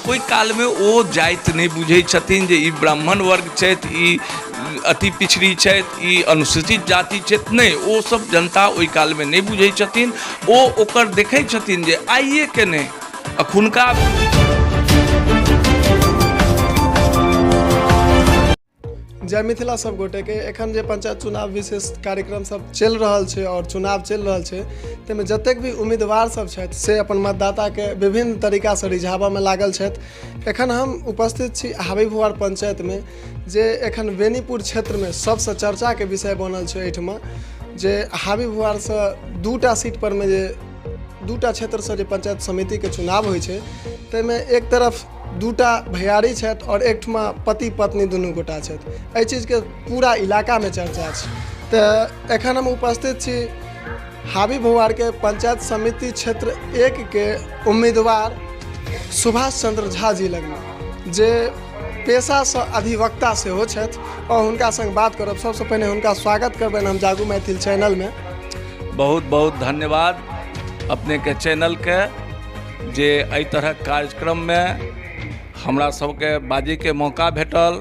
ओहि कालमे ओ जाति नहि बुझै छथिन जे ई ब्राह्मण वर्ग छथि, ई अति पिछड़ी छथि, ई अनुसूचित जाति छथि। नहि, ओ सब जनता ओहि कालमे नहि बुझै छथिन। ओ ओकर देखै छथिन जे आइएके नहि, अखुनका। जय मिथिला सब गोटेके। एखन जे पंचायत चुनाव विशेष कार्यक्रम सब चलि रहल छै आओर चुनाव चलि रहल छै, ताहिमे जतेक भी उम्मीदवार सब छथि से अपन मतदाताके विभिन्न तरीकासँ रिझाबऽमे लागल छथि। एखन हम उपस्थित छी हाबीभुआर पंचायतमे, जे एखन बेनीपुर क्षेत्रमे सबसँ चर्चाके विषय बनल छै। एहिठमा जे हाबीभुआरसँ दूटा सीट परमे जे दूटा क्षेत्रसँ जे पंचायत समितिके चुनाव होइ छै, ताहिमे एक तरफ दूटा भैयारी छथि आओर एकठमा पति पत्नी दुनू गोटा छथि। एहि चीजके पूरा इलाकामे चर्चा छै। तऽ एखन हम उपस्थित छी हाबी भौआरके पंचायत समिति क्षेत्र एकके उम्मीदवार सुभाष चंद्र झा जी लगमे, जे पेशासँ अधिवक्ता सेहो छथि, आओर हुनका सङ्ग बात करब। सबसँ पहिने हुनका स्वागत करबनि हम जागू मैथिल चैनलमे। बहुत बहुत धन्यवाद अपनेके चैनलके, जे एहि तरहक कार्यक्रममे हमरा सबके बाजैके मौका भेटल।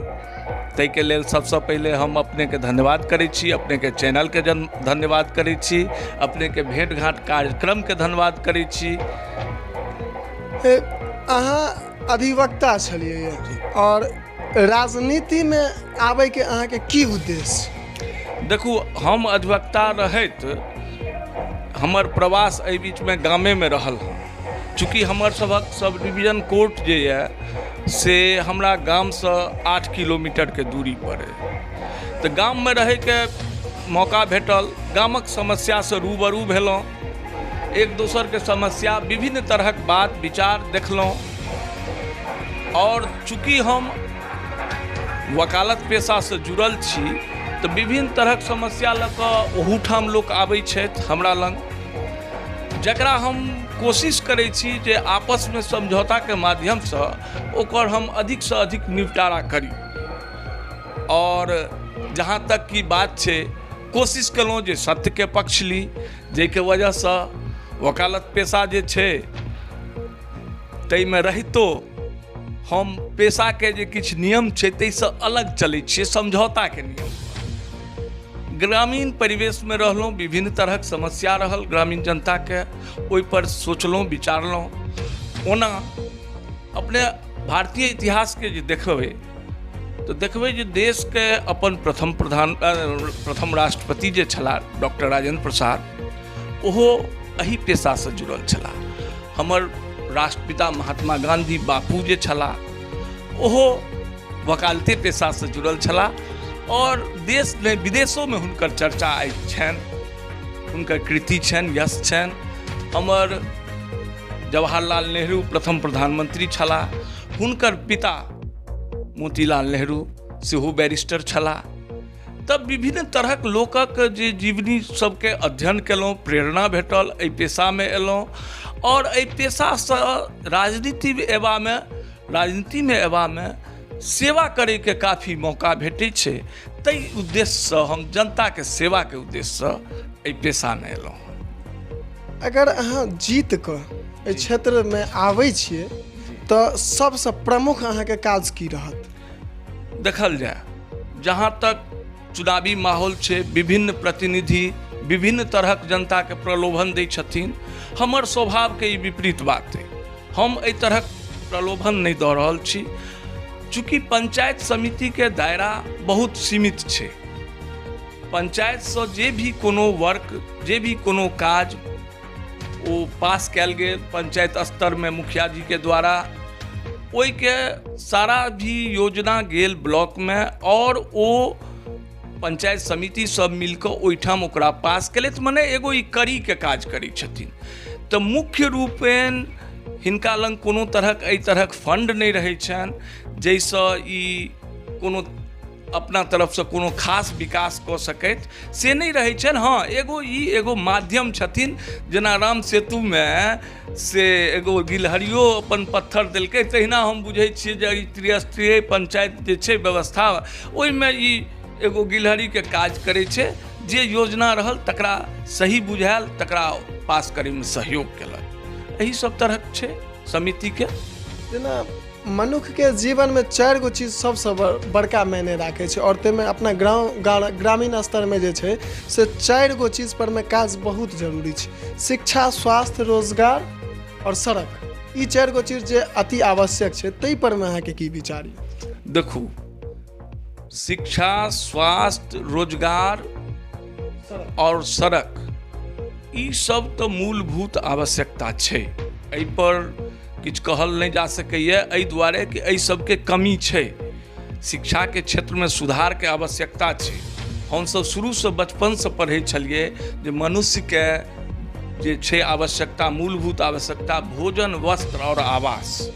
ताहिके लेल सबसँ पहिले हम अपनेके धन्यवाद करै छी, अपनेके चैनलके जन धन्यवाद करै छी, अपनेके भेँट घाँट कार्यक्रमके धन्यवाद करै छी। अहाँ अधिवक्ता छलियै आओर राजनीतिमे आबैके अहाँके की उद्देश्य? देखू, हम अधिवक्ता रहैत हमर प्रवास एहि बीचमे गामेमे रहल हँ। चूँकि हमर सभक सब डिवीजन कोर्ट जे यऽ से हमरा गामसँ 8 किलोमीटरके दूरीपर अइ, तऽ गाममे रहैके मौका भेटल, गामक समस्यासँ रूबरू भेलहुँ, एक दोसरके समस्या विभिन्न तरहक बात विचार देखलहुँ। आओर चूँकि हम वकालत पेशासँ जुड़ल छी तऽ विभिन्न तरहक समस्या लऽ कऽ ओहूठाम लोक आबै छथि हमरा लग, जकरा हम कोशिश करै छी जे आपसमे समझौताके माध्यमसँ ओकर हम अधिकसँ अधिक निपटारा करी। आओर जहाँ तक की बात छै, कोशिश केलहुँ जे सत्यके पक्ष ली, जाहिके वजहसँ वकालत पेशा जे छै ताहिमे रहितो हम पेशाके जे किछु नियम छै ताहिसँ अलग चलै छियै, समझौताके नियम। ग्रामीण परिवेशमे रहलहुँ, विभिन्न तरहक समस्या रहल ग्रामीण जनताके, ओहिपर सोचलहुँ विचारलहुँ। ओना अपने भारतीय इतिहासके जे देखबै तऽ देखबै जे देशके अपन प्रथम प्रधान प्रथम राष्ट्रपति जे छलाह डॉक्टर राजेंद्र प्रसाद, ओहो एहि पेशासँ जुड़ल छलाह। हमर राष्ट्रपिता महात्मा गांधी बापू जे छलाह ओहो वकालते पेशासँ जुड़ल छलाह और देश नहि विदेशोमे हुनकर चर्चा आइ छनि, हुनकर कृति छनि, यश छनि। हमर जवाहरलाल नेहरू प्रथम प्रधानमंत्री छलाह, हुनकर पिता मोतीलाल नेहरू सेहो बैरिस्टर छलाह। तब विभिन्न तरहक लोकक जे जीवनी सबके अध्ययन केलहुँ, प्रेरणा भेटल, एहि पेशामे एलहुँ। आओर एहि पेशासँ राजनीतिमे अयबामे सेवा करैके काफी मौका भेटै छै, ताहि उद्देश्यसँ हम जनताके सेवाके उद्देश्यसँ एहि पेशामे एलहुँ। अगर अहाँ जीत कऽ एहि क्षेत्रमे आबै छियै तऽ सबसँ प्रमुख अहाँके काज की रहत? देखल जाय, जहाँ तक चुनावी माहौल छै, विभिन्न प्रतिनिधि विभिन्न तरहक जनताके प्रलोभन दै छथिन। हमर स्वभावके ई विपरीत बात अइ, हम एहि तरहक प्रलोभन नहि दऽ रहल छी। चूँकि पंचायत समितिके दायरा बहुत सीमित छै, पंचायतसँ जे भी कोनो वर्क, जे भी कोनो काज ओ पास कयल गेल पंचायत स्तरमे मुखिया जीके द्वारा, ओहिके सारा भी योजना गेल ब्लॉकमे और ओ पंचायत समिति सब मिलकऽ ओहिठाम ओकरा पास केलथि, मने एगो ई कड़ीके काज करै छथिन। तऽ मुख्य रूपेण हिनका लग कोनो तरहक एहि तरहक फंड नहि रहै छनि जाहिसँ ई कोनो अपना तरफसँ कोनो खास विकास कऽ सकैत, से नहि रहै छनि। हँ, एगो ई एगो माध्यम छथिन, जेना राम सेतुमे से एगो गिलहरियो अपन पत्थर देलकै, तहिना हम बुझै छियै जे ई त्रिस्तरीय पंचायत जे छै व्यवस्था, ओहिमे ई एगो गिलहरीके काज करै छै। जे योजना रहल तकरा सही बुझायल तकरा पास करैमे सहयोग केलक। एहि सब तरहक छै समितिके। जेना मनुक्खके जीवनमे चारि गो चीज सभसँ बड़का मायने राखै छै आओर ताहिमे अपना गाँव ग्रामीण स्तरमे जे छै से चारि गो चीजपरमे काज बहुत जरूरी छै। शिक्षा, स्वास्थ्य, रोजगार आओर सड़क, ई चारि गो चीज जे अति आवश्यक छै, ताहि परमे अहाँके की विचार यऽ? देखू, शिक्षा, स्वास्थ्य, रोजगार आओर सड़क, ई सब तऽ मूलभूत आवश्यकता छै। एहिपर किछु कहल नहि जा सकैए, एहि दुआरे कि एहि सबके कमी छै। शिक्षाके क्षेत्रमे सुधारके आवश्यकता छै। हमसब शुरूसँ बचपनसँ पढ़ै छलियै जे मनुष्यके जे छै आवश्यकता, मूलभूत आवश्यकता भोजन, वस्त्र आओर आवास,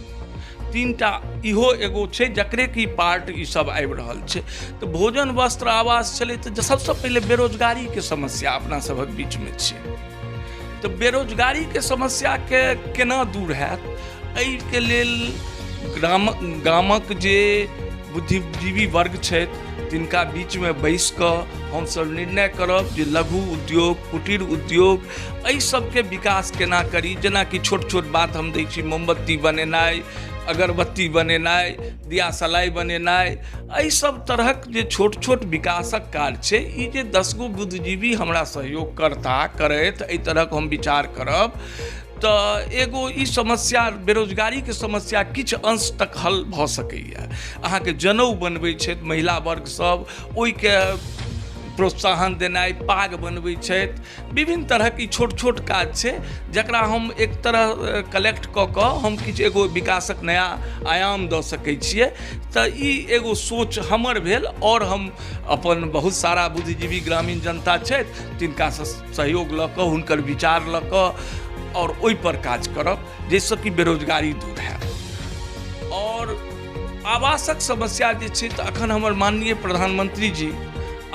तीनटा इहो एगो छै जकरे कि पार्ट ई सब आबि रहल छै। तऽ भोजन, वस्त्र, आवास छलै, तऽ सबसँ पहिले बेरोजगारीके समस्या अपना सभक बीचमे छै। तऽ बेरोजगारीके समस्याके केना दूर हैत, एहिके लेल गामक जे बुद्धिजीवी वर्ग छथि तिनका बीचमे बैस कऽ हमसब निर्णय करब जे लघु उद्योग, कुटीर उद्योग, एहि सबके विकास केना करी। जेनाकि छोट छोट बात हम दै छी, मोमबत्ती बनेनाइ, अगरबत्ती बनेनाइ, दिया सलाई बनेनाइ, एहि सब तरहक जे छोट छोट विकासक कार्य छै, ई जे 10 गो बुद्धिजीवी हमरा सहयोग करता करथि, एहि तरहक हम विचार करब तऽ एगो ई समस्या बेरोजगारीके समस्या किछु अंश तक हल भऽ सकैए। अहाँके जनउ बनबै छथि महिला वर्ग सब, ओहिके प्रोत्साहन देनाइ, पाग बनबै छथि, विभिन्न तरहक ई छोट छोट काज छै जकरा हम एक तरह कलेक्ट कऽ कऽ हम किछु एगो विकासक नया आयाम दऽ सकै छियै। तऽ ई एगो सोच हमर भेल आओर हम अपन बहुत सारा बुद्धिजीवी ग्रामीण जनता छथि तिनकासँ सहयोग लऽ कऽ, हुनकर विचार लऽ कऽ आओर ओहिपर काज करब जाहिसँ कि बेरोजगारी दूर हैत। आओर आवासक समस्या जे छै, तऽ अखन हमर माननीय प्रधानमंत्री जी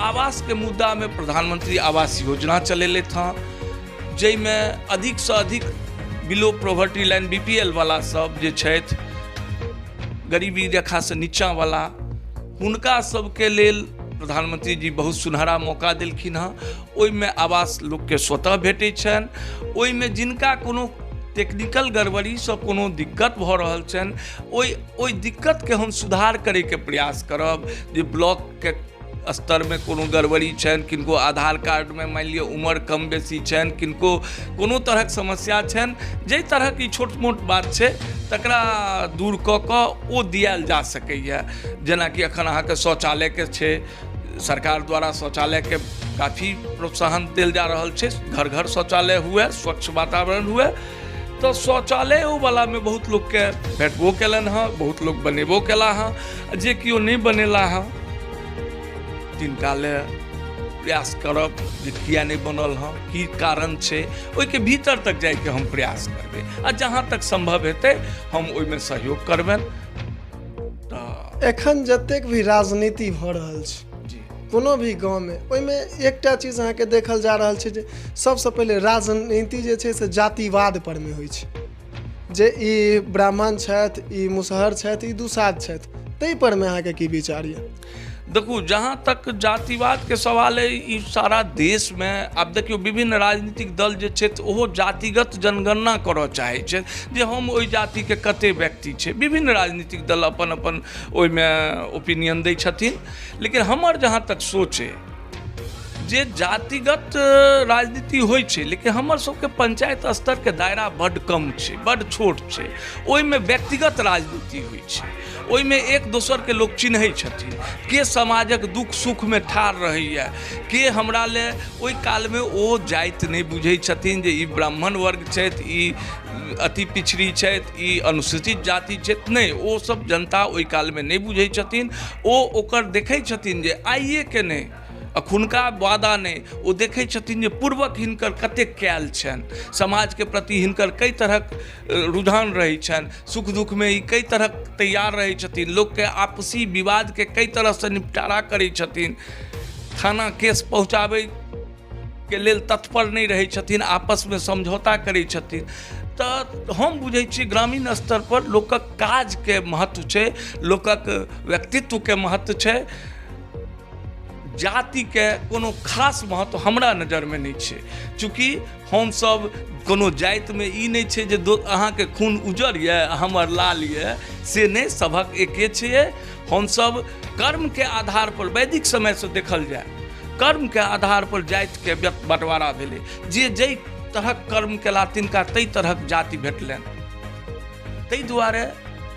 आवासके मुद्दामे प्रधानमंत्री आवास योजना चलेलथि हँ, जाहिमे अधिकसँ अधिक बिलो प्रोवर्टी लाइन BPL वाला सब जे छथि, गरीबी रेखासँ नीचाँवला, हुनका सबके लेल प्रधानमंत्री जी बहुत सुनहरा मौका देलखिन हँ। ओहिमे आवास लोकके स्वतः भेटै छनि। ओहिमे जिनका कोनो टेक्निकल गड़बड़ीसँ कोनो दिक्कत भऽ रहल छनि, ओहि दिक्कतके हम सुधार करैके प्रयास करब। जे ब्लॉकके स्तरमे कोनो गड़बड़ी छनि, किनको आधार कार्डमे मानि लिअ उमर कम बेसी छनि, किनको कोनो तरहक समस्या छनि, जाहि तरहक ई छोट मोट बात छै तकरा दूर कऽ कऽ ओ दियायल जा सकैए। जेनाकि एखन अहाँके शौचालयके छै, सरकार द्वारा शौचालयके काफी प्रोत्साहन देल जा रहल छै, घर घर शौचालय हुए, स्वच्छ वातावरण हुए। तऽ शौचालयोवलामे बहुत लोकके भेटबो केलनि हँ, बहुत लोक बनेबो केला हँ। जे केओ नहि बनेला हँ तिनका ले प्रयास करब जे किया नहि बनल हँ, की कारण छै, ओहिके भीतर तक जाइके हम प्रयास करबै आ जहाँ तक सम्भव हेतै हम ओहिमे सहयोग करबनि। तऽ एखन जतेक भी राजनीति भऽ रहल छै कोनो भी गाँवमे, ओहिमे एकटा चीज अहाँके देखल जा रहल छै जे सबसँ पहिले राजनीति जे छै से जातिवाद परमे होइ छै, जे ई ब्राह्मण छथि, ई मुसहर छथि, ई दुसाध छथि, ताहि परमे अहाँके की विचार यऽ? देखू, जहाँ तक जातिवादके सवाल अइ, ई सारा देशमे आब देखियौ विभिन्न राजनीतिक दल जे छथि ओहो जातिगत जनगणना करऽ चाहै छथि जे हम ओहि जातिके कते व्यक्ति छै। विभिन्न राजनीतिक दल अपन अपन ओहिमे ओपिनियन दै छथिन, लेकिन हमर जहाँ तक सोच अइ जे जातिगत राजनीति होइ छै, लेकिन हमर सबके पंचायत स्तरके दायरा बड्ड कम छै, बड्ड छोट छै, ओहिमे व्यक्तिगत राजनीति होइ छै, ओहिमे एक दोसरके लोक चिन्है छथिन, के समाजक दुःख सुखमे ठाढ़ रहैए, के हमरा ले ओहि कालमे ओ जाति नहि बुझै छथिन जे ई ब्राह्मण वर्ग छथि, ई अति पिछड़ी छथि, ई अनुसूचित जाति छथि, नहि, ओ सब जनता ओहि कालमे नहि बुझै छथिन। ओ ओकर देखै छथिन जे आइएके नहि, अखुनका वादा नहि, ओ देखै छथिन जे पूर्वक हिनकर कतेक कयल छनि, समाजके प्रति हिनकर कई तरहक रुझान रहै छनि, सुख दुखमे ई कई तरहक तैयार रहै छथिन, लोकके आपसी विवादके कई तरहसँ निपटारा करै छथिन, थाना केस पहुँचाबैके लेल तत्पर नहि रहै छथिन, आपसमे समझौता करै छथिन। तऽ हम बुझै छी ग्रामीण स्तर पर लोकक काजके महत्व छै, लोकक व्यक्तित्वके महत्व छै, जातिके कोनो खास महत्व हमरा नजरमे नहि छै। चूँकि हमसभ कोनो जातिमे ई नहि छै जे अहाँके खून उज्जर यऽ हमर लाल यऽ, से नहि, सभक एके छियै। हमसभ कर्मके आधार पर वैदिक समयसँ देखल जाय, कर्मके आधार पर जातिके बँटवारा भेलै। जे जाहि तरहक कर्म केला तिनका ताहि तरहक जाति भेटलनि। ताहि दुआरे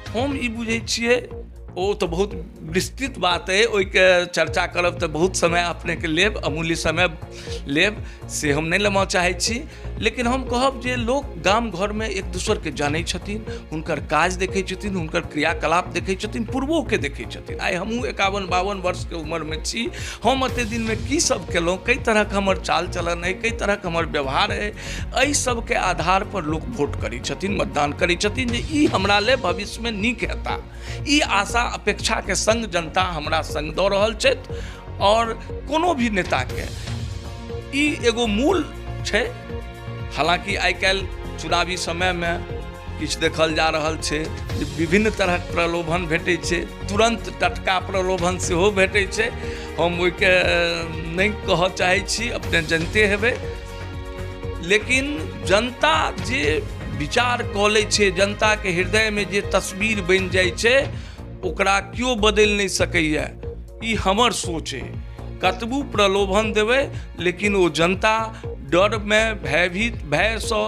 हम ई बुझै छियै, ओ तऽ बहुत विस्तृत बात अइ, ओहिके चर्चा करब तऽ बहुत समय अपनेके लेब, अमूल्य समय लेब, से हम नहि लेबऽ चाहै छी। लेकिन हम कहब जे लोक गाम घरमे एक दोसरके जानै छथिन, हुनकर काज देखै छथिन, हुनकर क्रियाकलाप देखै छथिन, पूर्वोके देखै छथिन। आइ हमहूँ 51 52 वर्षके उमरमे छी, हम एते दिनमे की सब केलहुँ, कई तरहक हमर चाल चलन अइ, कई तरहक हमर व्यवहार अइ, एहि सबके आधार पर लोक वोट करै छथिन, मतदान करै छथिन जे ई हमरा ले भविष्यमे नीक हेता। ई आशा अपेक्षाके संग जनता हमरा संग दऽ रहल छथि। आओर कोनो भी नेताके ई एगो मूल छै। हालाँकि आइ काल्हि चुनावी समयमे किछु देखल जा रहल छै जे विभिन्न तरहक प्रलोभन भेटै छै, तुरन्त टटका प्रलोभन सेहो भेटै छै। हम ओहिके नहि कहऽ चाहै छी, अपने जनिते हेबै। लेकिन जनता जे विचार कऽ लै छै, जनताके हृदयमे जे तस्वीर बनि जाइ छै, ओकरा केओ बदलि नहि सकैए। ई हमर सोच अइ। कतबो प्रलोभन देबै, लेकिन ओ जनता डरमे भयभीत, भयसँ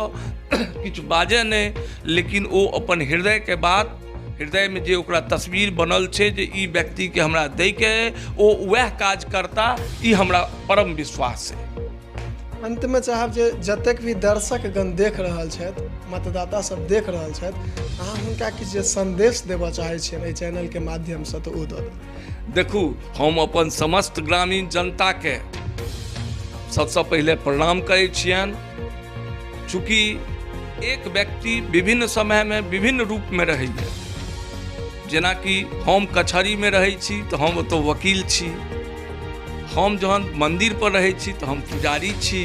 किछु बाजै नहि, लेकिन ओ अपन हृदयके बात, हृदयमे जे ओकरा तस्वीर बनल छै जे ई व्यक्तिके हमरा दैके अइ, ओ वएह काज करता, ई हमरा परम विश्वास अइ। अंतमे चाहब जे जतेक भी दर्शकगण देख रहल छथि, मतदाता सब देख रहल छथि, अहाँ हुनका किछु जे संदेश देबऽ चाहै छियनि एहि चैनलके माध्यमसँ तऽ ओ दऽ देब। देखू, हम अपन समस्त ग्रामीण जनताके सबसँ पहिले प्रणाम करै छियनि। चूँकि एक व्यक्ति विभिन्न समयमे विभिन्न रूपमे रहैए, जेनाकि हम कचहरीमे रहै छी तऽ हम ओतऽ वकील छी, हम जहन मन्दिर पर रहै छी तऽ हम पुजारी छी,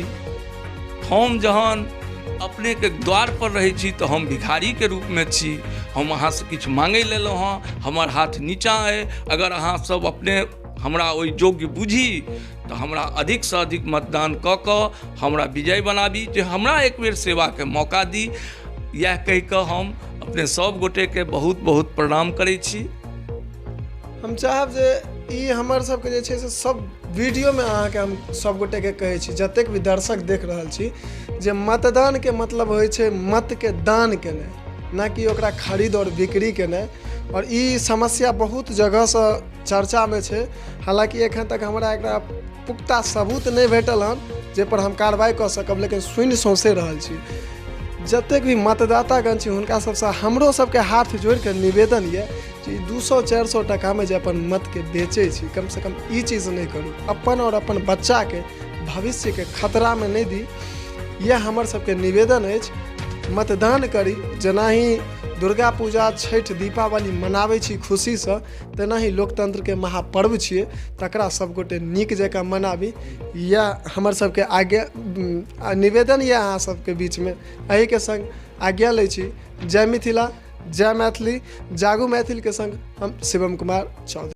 हम जहन अपनेके द्वार पर रहै छी तऽ हम भिखारीके रूपमे छी। हम अहाँसँ किछु माँगै लेलहुँ हँ, हमर हाथ नीचाँ अइ, अगर अहाँ सब अपने हमरा ओहि योग्य बुझी तऽ हमरा अधिकसँ अधिक मतदान कऽ कऽ हमरा विजय बनाबी, जे हमरा एक बेर सेवाके मौका दी। इएह कहि कऽ हम अपने सब गोटेके बहुत बहुत प्रणाम करै छी। हम चाहब जे ई हमर सबके जे छै से सब वीडियोमे अहाँके हम सब गोटेके कहै छी, जतेक भी दर्शक देख रहल छी, जे मतदानके मतलब होइ छै मतके दान केनाइ, ना कि ओकरा खरीद आओर बिक्री केनाइ। आओर ई समस्या बहुत जगहसँ चर्चामे छै, हालाँकि एखन तक हमरा एकरा पुख्ता सबूत नहि भेटल हन जाहिपर हम कार्रवाइ कऽ सकब, लेकिन सुनि सौँसे रहल छी। जतेक भी मतदातागण छी हुनका सबसँ हमरो सबके हाथ जोड़िकऽ निवेदन यऽ जे 200 400 टाकामे जे अपन मतके बेचै छी, कमसँ कम ई चीज नहि करू। अपन आओर अपन बच्चाके भविष्यके खतरामे नहि दी, इएह हमर सबके निवेदन अछि। मतदान करी, जेनाही दुर्गा पूजा, छठि, दीपावली मनाबै छी खुशीसँ, तेनाही लोकतन्त्रके महापर्व छियै, तकरा सबगोटे नीक जकाँ मनाबी, इएह हमर सबके आज्ञा निवेदन यऽ अहाँ सबके बीचमे। एहिके सङ्ग आज्ञा लै छी। जय मिथिला, जय मैथिली, जागू मैथिलके सङ्ग हम शिवम कुमार चौधरी।